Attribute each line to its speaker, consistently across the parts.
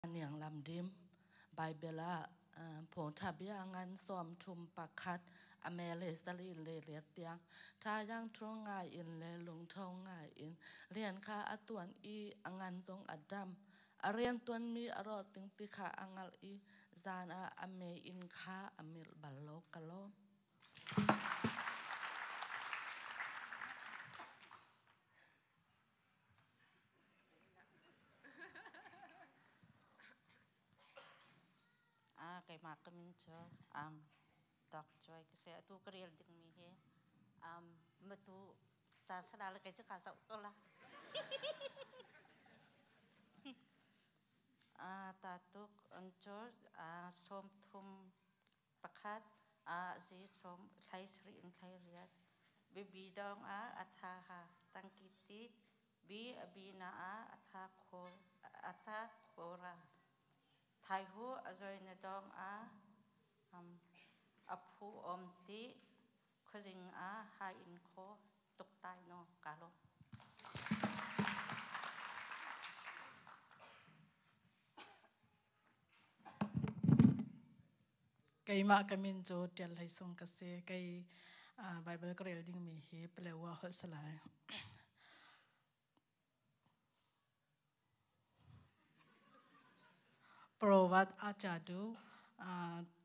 Speaker 1: Niang Lam Dim, Bible ah phawngtha bia ngan 31 a me le sali le let tiang thayang thu ngai in le lungtho ngai in rian kha a tuan i a ngan zong a dam. A rian tuanmi a rawh ting ti kha a ngalh i zan ah a me inn kha a milh bal lo ka lawm.
Speaker 2: Keimah ka min cu Dok Joy ka si. Atu ka rel dingmi hi matu ca sala le kei cu kaa zoh ko la. Tatuk an cu 31 zi sawm thlai sarih in thlai riat. Bibi dong ah atha ha tangki tit bi abi na ah atha khor atha khora. Thai hu azoi na dong ah aphu om ti khuazing ah hai in kho tuk tai no ka lo.
Speaker 3: Keimah ka min cu Ṭial Hlei Sung ka si. Kei Baibal ka rel dingmi hi Palewa holh si lai. Provat achadu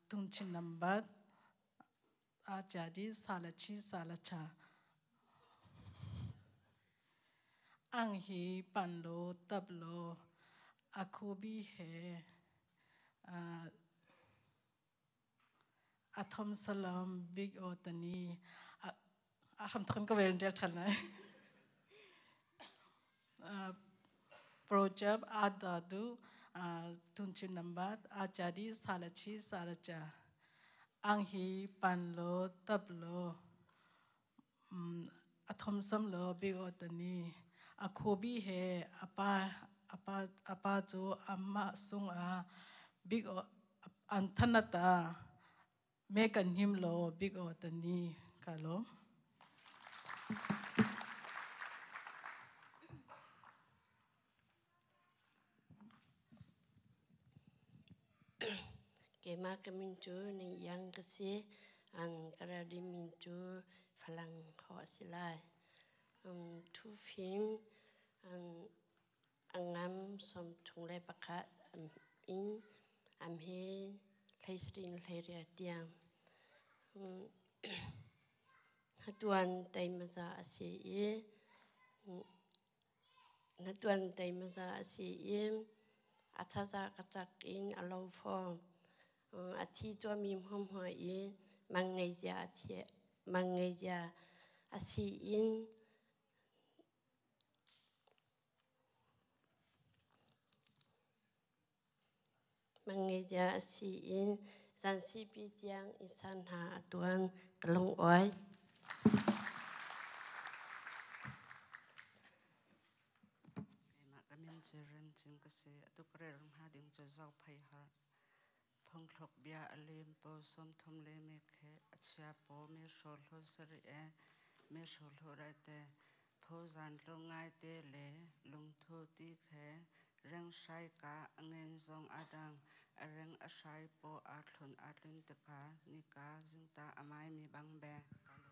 Speaker 3: tungchin nambat achadi salachi salacha ang hi pan lo tap lo akhubi he athom salam big o tani a hram thon ka vel del than lai project adadu tunchin nambat achadi salachi salacha ang hi pan lo tap lo athom sam lo big o tani akhubi he apa apa apa chu amma sung a big o an thanata me kan him lo big o tani ka lo.
Speaker 4: Keimah ka min cu Ning Iang ka si. An ka rel min cu Falang khawh a si lai. Thu fim a ngam 31 in am he 17 18 tiang. Hatuan teimaza a si i Hnatuan teimaza a si i a thaza ka cak in a lo fawn. A thi cuami hmuahhmuah i mang ngei zia a thiah mang ngei zia a si in mang ngei zia a si in zan sipi tiang i san hna a tuan ka lungawi.
Speaker 5: Keimah ka min cu Rem Cing ka si. Atu ka rel hnga ding cu Zophei har. Phungthluk bia a lim paw 30 le me khe a chia paw mi hrawl hlo sari e mi hrawl hlo rai te pho zan tlo ngai te le lungthu ti khe reng hrai ka a ngen zong a dang a reng a hrai paw a thlun a tlun tika nika zingta a mai mi bang be ka lo.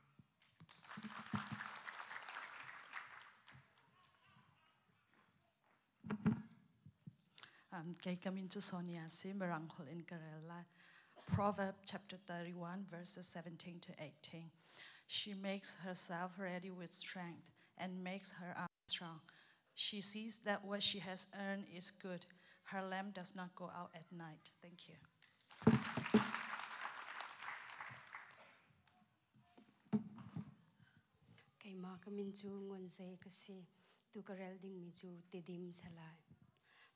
Speaker 6: Kei ka min cu Sonia si, Mirang holh in ka rel lai. Proverb chapter 31 verses 17 to 18. She makes herself ready with strength and makes her arms strong. She sees that what she has earned is good. Her lamp does not go out at night. Thank you.
Speaker 7: Keimah ka min cu Ngun Zei ka si. Tu ka rel dingmi cu Tidim salai.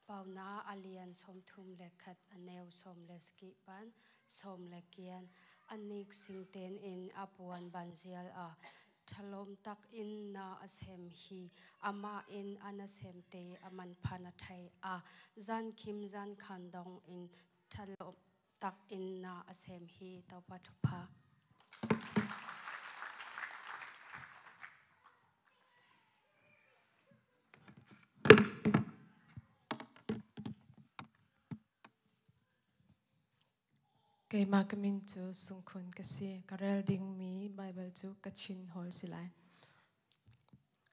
Speaker 7: Pauna a lian 31 a neu sawm le ski pan sawm le kian anik singten in a puan banzial a thalom tak in na a sem hi ama in ana sem te aman phana thai a zan khim zan khan dong in thalom tak in na a sem hi taupa thupha.
Speaker 8: Keimah ka min cu Sungkhun ka si. Ka rel dingmi Baibal cu Kachin Hall si lai.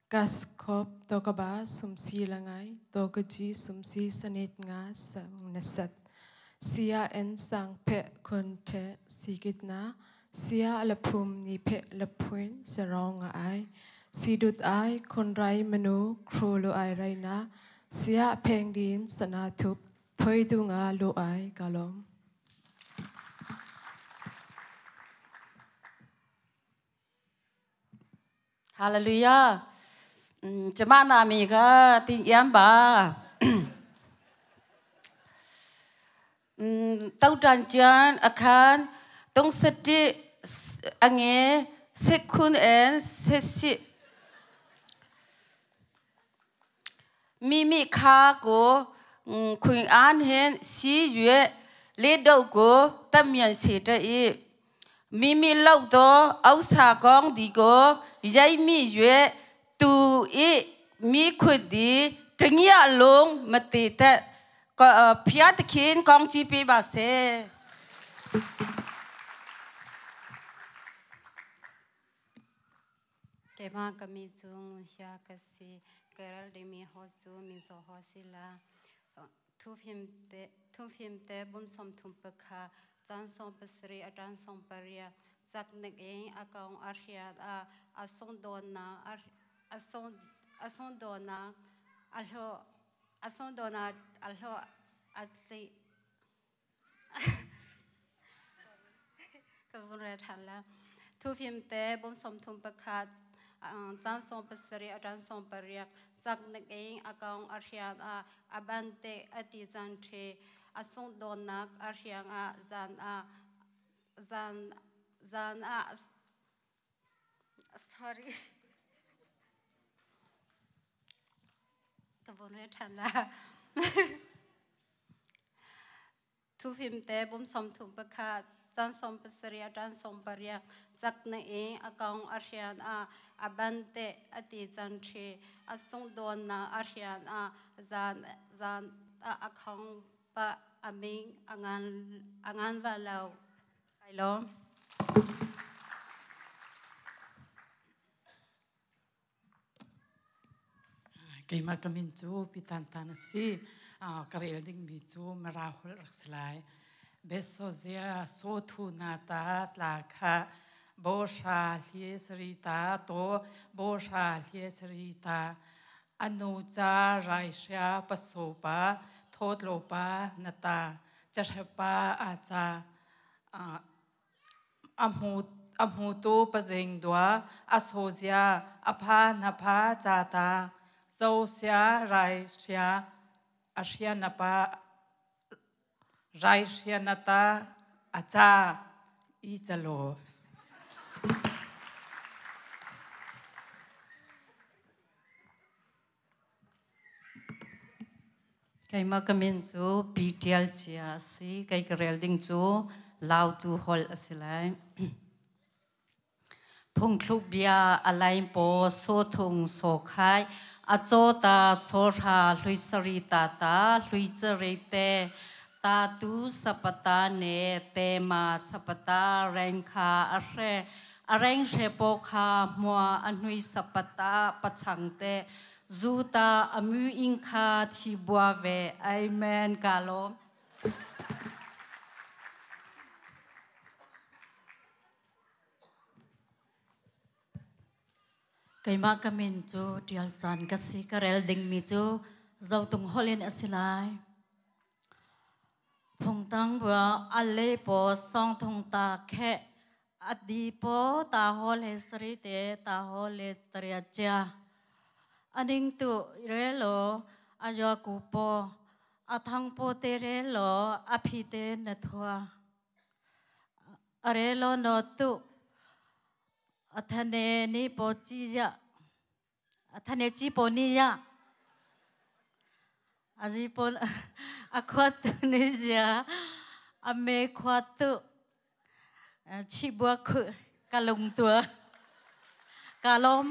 Speaker 8: Kaskop tokaba sumsi langai tokaji sumsi sanit nga sang nasat. Sia en sang phe khun the sigit na sia laphum ni phe laphuin sarong nga ai. Sidut ai khun rai manu khru lo ai rai na sia pheng din sana thup thoi du nga lo ai kalom.
Speaker 2: ဟာလေလုယာကျမနာမည်ကတင်ယမ်ပါတောက်တန်ကျန်အခန်း31အငယ်စခွန်အန်ဆက်ရှိမိမိခါကိုခွင်အာန်ဟင်စီရွေလေတော့ကိုတမြန်စေတဲ့မိမိလောက်သောဥစ္စာကောင်းဒီကိုရိုက်မိ၍သူဤမိခွဒီတညလုံးမတည်တဲ့ဖျားသခင်ကောင်းချီးပေးပါစေ
Speaker 7: ကေမကမီကျုံရှာကစီကရလဒီမီဟောကျူမီဇောဟောစီလာသူဖင်တေသူဖင်တေဘုံစ ோம் ထုံပခာจานสองปสรีอาจารย์สองปริยจากนึกเองอากองอาเรียอาอาสงโดนาอาสงอาสงโดนาอัลโหอาสงโดนาอัลโหอัลติกบุญเรทันละทุพิมเตบุญสมทุมประคาจานสองปสรีอาจารย์สองปริยจากนึกเองอากองอาเรียอาอาบันเตอดีจันเทอสงโดนักอาเรียงอาจานอาจานจานอา sorry กบุญเรทันละทุพิมเตบุญสมทุมประคาจานสมปสรีอาจารย์สมปริยจากในเองอากองอาเรียนอาอาบันเตอดีจันเทอสงโดนาอาเรียนอาจานจานอาคองปะอามิงอางานอางานว่าเราไปล้อม
Speaker 9: Keimah ka min cu Pitan Tan a si. Ka rel dingmi cu Mara holh rak si lai. Besozia so thu na ta tla kha bo sha hlie sari ta to bo sha hlie sari ta anu cha rai sha paso pa thot lo pa na ta cha pa a cha a mu tu pazeng dua a so zia a pha na pha cha ta zo sia rai sia a sia na pa rai sia na ta a cha i cha lo
Speaker 10: Keimah ka min cu PTL chia a si. Kei ka rel ding cu Lautu holh a si lai. Phungthluk bia a lain paw so thung so khai a caw ta so hra hlui sari ta ta hlui cari te ta tu sapata ne te ma sapata reng kha a hre a reng hre po kha mua a hnui sapata pachang te zu ta a mu ing kha thi bua ve amen ka lom
Speaker 11: Keimah ka min cu ṭial caan ka si. Ka rel dingmi cu zotung holh in a si lai. Phungtang bua a le paw song thung ta kheh a di paw ta ho le sari te ta ho le taria chia. Aning tu re lo a yo ku po a thang po te re lo a phi te na thua. A re lo no tu a thane ni po chi ya a thane chi po ni ya a ji po a khwa tu ni ya a me khwa tu chi bua khu ka lung tua ka lom.